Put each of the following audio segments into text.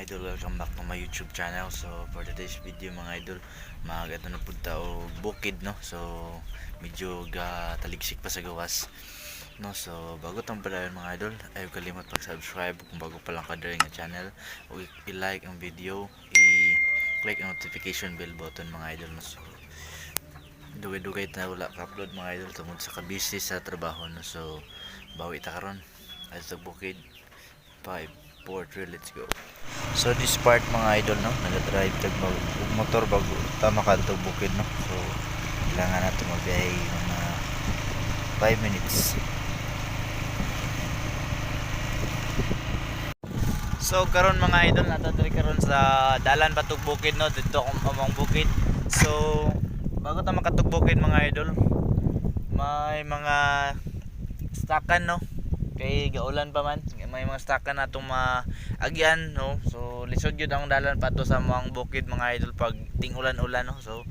Mga idol? Welcome back to my YouTube channel. So for today's video, mga idol, mag na pud ta og bukid, no. So medyo ga taligsik pa sa gawas, no. So bago tang padayon, mga idol, ayaw kalimot pag-subscribe kung bago pa lang ka diri nga channel ug i-like ang video, i-click ang notification bell button, mga idol, no. So dugay-dugay ta wala ka-upload, mga idol, tungod sa ka-busy sa trabaho, no. So bawi ta karon adto bukid. 5, 4, 3, let's go. So this part, mga idol, no, naga-drive tag og motor bago ta makadto bukid, no. So kailangan nato magbiyahe mga 5 minutes. So karon, mga idol, nata diri karon sa dalan patug bukid, no, didto akong among bukid. So bago ta makatug bukid, mga idol, may mga stakan, no, kay gaulan pa man, may mga stakan natong maagyan, no. So lisod gyud ang dalan pato sa among bukid, mga idol, pag ting-ulan-ulan, no. So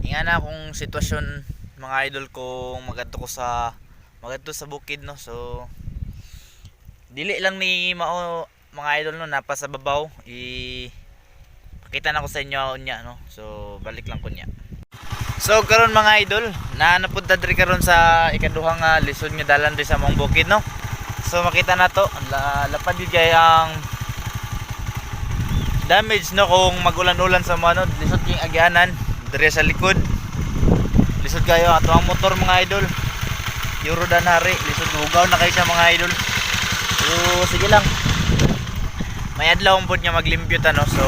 ingana akong sitwasyon, mga idol, kung magadto sa bukid, no. So dili lang ni mao, mga idol, no, napa sa babaw i pakita na ko sa inyo unya, no. So balik lang ko niya. So karon, mga idol, na napunta diri karon sa ikaduhang lisod nga dalan diri sa among bukid, no. So makita na to, lapad gyud kay ang damage, no, kung magulan-ulan sa mga, no, lisod king agyanan diri sa likod. Lisod kayo ato ang motor, mga idol. Euro Danari, lisod, hugaw na kayo sa mga idol. So sige lang. May adlaw pud nga maglimpyo ta, no. So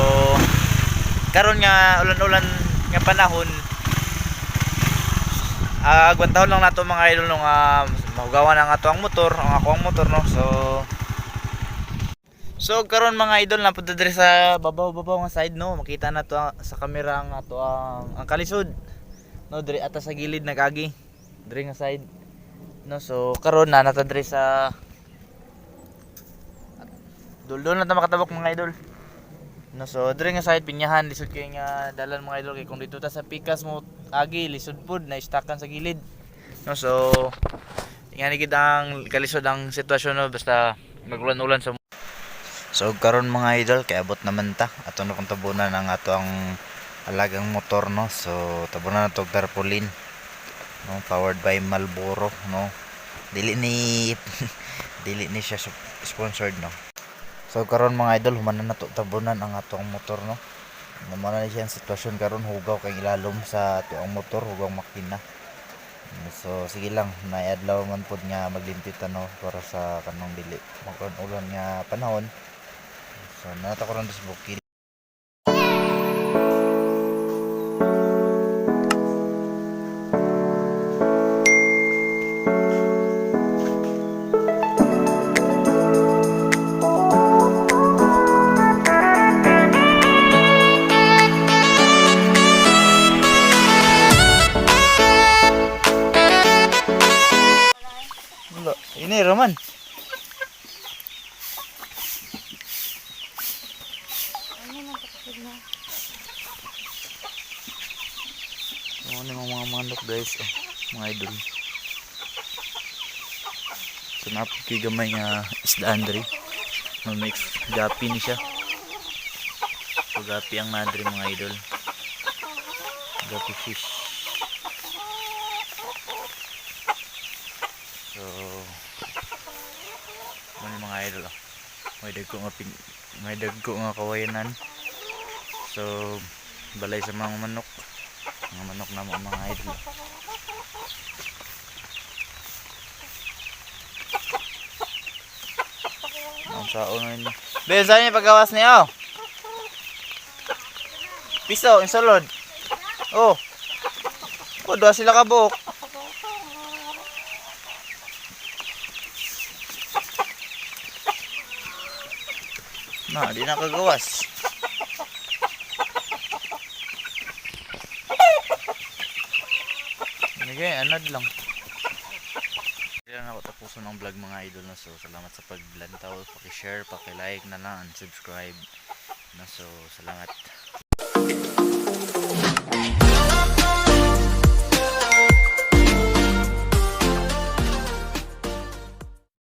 karon nga ulan-ulan nga panahon, agwantahon lang nato, mga idol, no, nga mahugawan ang ato ang motor, ang ako ang motor, no. So karon, mga idol, napunta diri sa babaw-babaw nga side, no. Makita na to sa kamera ang ato ang kalisod, no, diri ata sa gilid nagagi diri nga side, no. So karon na nata diri sa duldul na ta makatabok, mga idol, no. So diri nga side pinyahan, lisod kay nga dalan, mga idol, kay kung dito ta sa pikas mo agi, lisod pud na istakan sa gilid, no. So ingani gid ang kalisod ang sitwasyon, no, basta magulan-ulan sa. So karon, mga idol, kay abot naman ta ato na kung tabunan ang ato ang alagang motor, no. So tabunan na to og tarpaulin, no, powered by Marlboro, no. Dili ni siya sponsored, no. So karon, mga idol, human na nato tabunan ang ato ang motor, no. Mao na siya ang sitwasyon karon, hugaw kay ilalom sa ato ang motor, hugaw makina. So sige lang, naadlaw man pod nga maglimpyo ta, no, para sa kanang dili magulan-ulan nga panahon. So nata ko ron sa bukid. Wala, ini raman. Ano nang kapatid na? Ano yung mga manok, guys, oh, mga idol. So napod kay gamay nga isdaan diri. No, mix gapi ni siya. So gapi ang nadri, mga idol. Gapi fish. So ano yung mga idol, oh. May dagko nga kawayanan. So balay sa mga manok. Mga manok na mga idol. Ang sao na yun. Be, saan yung paggawas niyo? Piso, yung sulod. Oh. Oh, duha sila ka buok. Na, di na kagawas. Sige, anad lang. Kailan ako tapusin ang vlog, mga idol, na. So salamat sa paglantaw, paki-share, paki-like na lang and subscribe na. So salamat.